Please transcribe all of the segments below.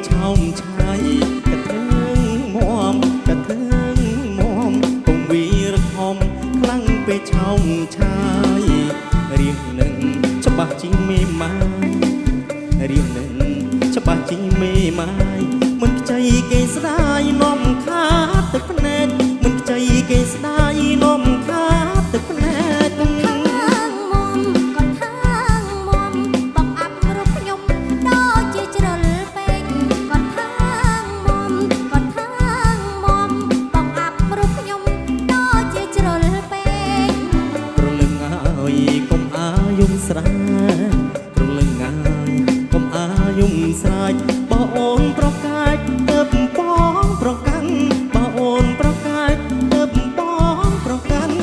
ឆោមឆាយកធើងមមកធើងមមកុំវីរខំខ្លាំងពេកឆោមឆាយរៀងនឹងច្បាស់ជាងមេម៉ាយរៀងនឹងច្បាស់ជាងមេម៉ាយមិនខ្ចីគេស្ដាយនាំខាតទឹកភ្នែកមិនខ្ចីគេស្ដាយនាំខាតទឹកភ្នែក ខាងមុំក៏ខាងមុំបងអាប់រូបខ្ញុំដូចជាជ្រុលពេកក៏ខាងមុំក៏ខាងមុំបងអាប់រូបខ្ញុំដូចជាជ្រុលពេក ប្រលឹងអើយកុំអាយំស្រាប្រលឹងអើយកុំអាយំស្រាយបើអូនប្រកាច់ទៅបងប្រកាន់បើអូនប្រកាច់ទៅបងប្រកាន់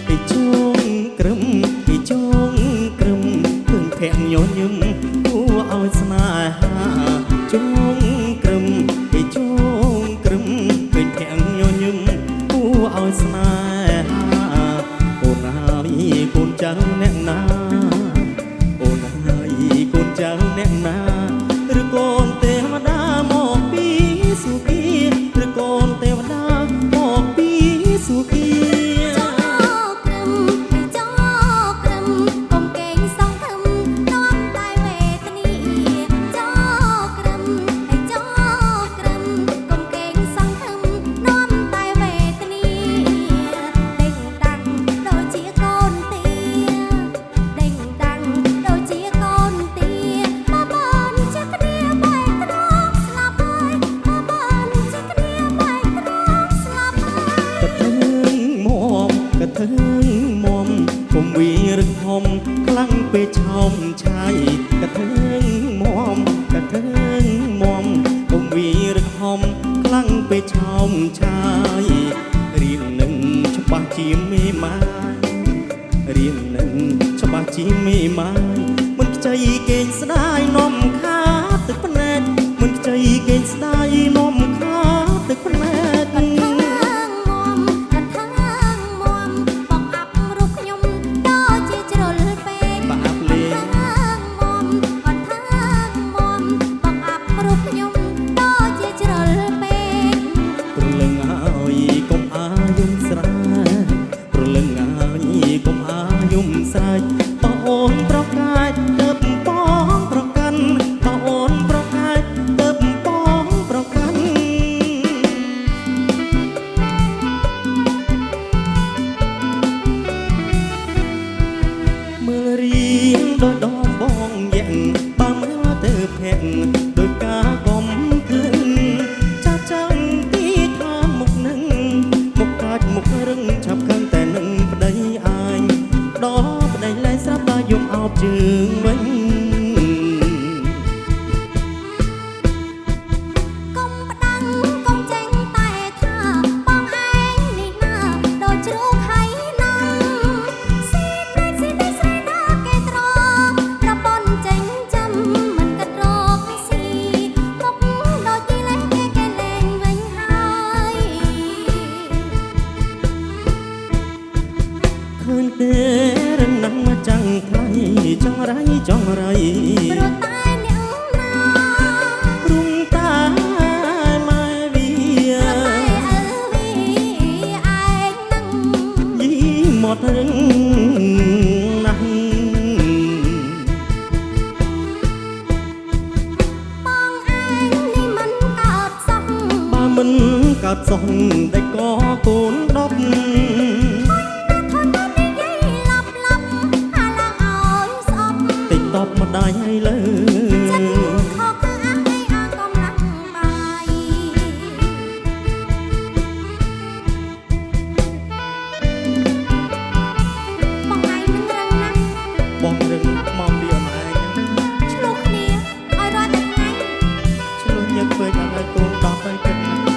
ពីជួងក្រឹមពីជួងក្រឹមឃើញភ័ក្រញញឹមគួរឲ្យស្នេហាជួងក្រឹមពីជួងក្រឹមឃើញភ័ក្រញញឹមគួរឲ្យស្នេហាអូនហើយកូនចៅអ្នកណាអូនហើយកូនចៅអ្នកណាឬកូនទេវតាមកពីសុគាឬកូនទេវតាមកពីសុគា ចោក្រឹមពីចោក្រឹមកុំកេងសងខឹមនាំតែវេទនីចោក្រឹមហើយចោក្រឹមកុំកេងសងខឹមនាំតែវេទនីដេញតាំងដូចជាកូនទាដេញតាំងដូចជាកូនទាមកបានជាគ្នាបែកត្រង់ស្លាប់ហើយមកបានជាគ្នាបែកត្រង់ស្លាប់ហើយ កធើងមមកធើងមមកុំវីរឹងហំខ្លាំងពេកឆោមឆាយកធើងមមកធើងមមកុំវីរឹងហំខ្លាំងពេកឆោមឆាយរៀងនឹងច្បាស់ជាមេម៉ាយរៀងនឹងច្បាស់ជាមេម៉ាយមិនខ្ចីគេងស្ដាយនាំខាទឹកភ្នែកមិនខ្ចីគេងស្ដាយនាំខាទឹកភ្នែក កថាងមុំកថាងមុំបងអាប់រូបខ្ញុំដូចជាជ្រុលពេក បាអាប់លេ កថាងមុំកថាងមុំបងអាប់រូបខ្ញុំដូចជាជ្រុលពេក ប្រលឹងអើយកុំអាយំស្រែប្រលឹងអើយកុំអាយំស្រែកបើអូនប្រកាច់ទៅបងប្រកាន់បើអូនប្រកាច់ទៅបងប្រកាន់ មើលរៀងដោយដមបងយ៉ាងបើមើលទៅភ័ក្រដោយការកំភ្លឹងចាស់ចាំងទីថាមុខនឹងមុខកាច់មុខរឹងឆាប់ខឹងតែនឹងប្តីអាញដល់ប្តីលែងស្រាប់ដល់យំអោបជើងវិញ កុំប្តឹងកុំចេញតែថាបងឯងនេះណាដូចជ្រូកហៃណាំស៊ីប្រេកស៊ីតែស្រីណាគេត្រប្រពន្ធចេញចាំមិនគិតរកស៊ីមុខដូចគេលេងគេគេលេងវិញហើយ ឃើញទេរឹងណាស់មកចាំងថ្លៃចង់រៃចង់រៃ ព្រោះតែអ្នកណា រុងតាម៉ែវា តែឪវាឯងនឹង យីមាត់រឹងណាស់ បងឯងនេះមិនកើតសោះ បើមិនកើតសោះដេចកកូនដប់ ធន់តែនិយាយឡប់ឡប់ហាឡើងឲ្យស្អប់ តិចតបម្ដាយឲ្យលើ ចិត្តខកគឺអាឯអាកំឡាំងបាយបងឯងនឹងរឹងណាស់ បងរឹងមកពីអូនឯង ឆ្លោះគ្នាឲ្យរាល់តែថ្ងៃ ឆ្លោះញឹកពេកអត់ឲ្យកូនដប់ឲ្យគិតណា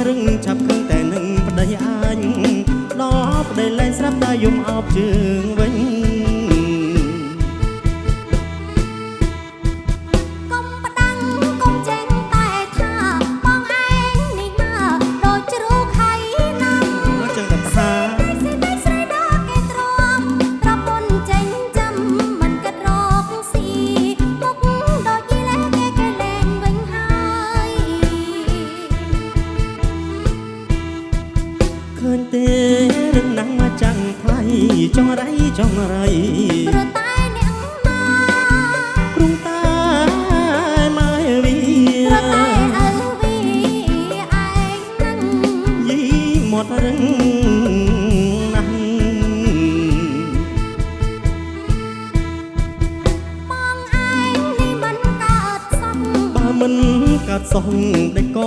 រឹងឆាប់ខឹងតែនឹងប្តីអញដល់ប្តីលែងស្រាប់តែយំអោបជើងវិញ កុំប្តឹងកុំចេញតែថាបងឯងនេះណាដូចជ្រូកហៃណាំ មកចឹងតែផ្សា តែស្រីតែស្រីដល់គេទ្រាំប្រពន្ធចេញចាំមិនគិតរកស៊ីមុខដូចយីលែគេគេលែងវិញហើយ ឃើញទេរឹងណាស់មកចាំងថ្លៃចង់រៃចង់រៃ ព្រោះតែអ្នកណា គ្រុងតែម៉ែវា ព្រោះតែឪវីឯងនឹង យីមាត់រឹងណាស់ បងឯងនេះមិនកើតសោះ បើមិនកើតសោះដេកក